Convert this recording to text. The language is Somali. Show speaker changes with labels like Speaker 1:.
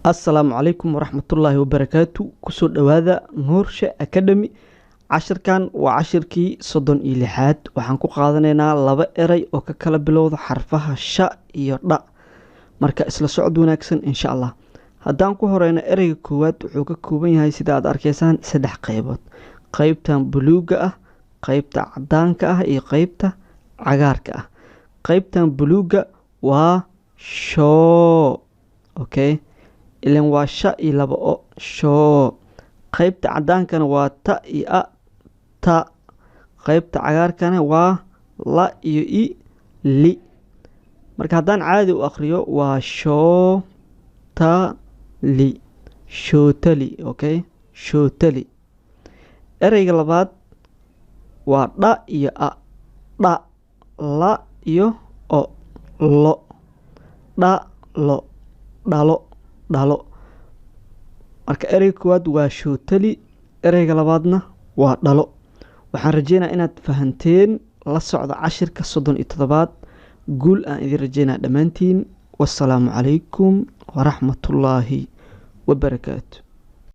Speaker 1: Assalaamu calaykum waraxmatullaahi wabarakaatu. Kusoo dhowaada Nuurshe Academy. Cashirkan waa cashirkii 36aad. Waxaan ku qaadanaynaa laba erey oo ka kala bilowda xarfaha sha iyo dha. Marka isla socod wanaagsan, insha Allah. Haddaan ku horeyno ereyga koowaad, wuxuu ka kooban yahay, sida aad arkaysaan, saddex qeybood: qeybtan buluuga ah, qeybta cadaanka ah iyo qeybta cagaarka ah. Qeybtan buluuga waa shoo, okay, ilan waa sha iyo laba o, shoo. Qeybta cadaankana waa ta iyo a, ta. Qeybta cagaarkana waa la iyo i, li. Marka haddaan caadi u aqriyo, waa shoo ta li, shootali, okay, shootali. Ereyga labaad waa dha iyo a, dha, la iyo o, lo, dha lo, dhalo, dhalo. Marka ereyga koowaad waa shootali, ereyga labaadna waa dhalo. Waxaan rajeynaya inaad fahanteen. La socda cashirka 37aad. Guul aan idin rajeynaya dhammaantiin. Wasalaamu calaykum waraxmatullaahi wabarakaatu.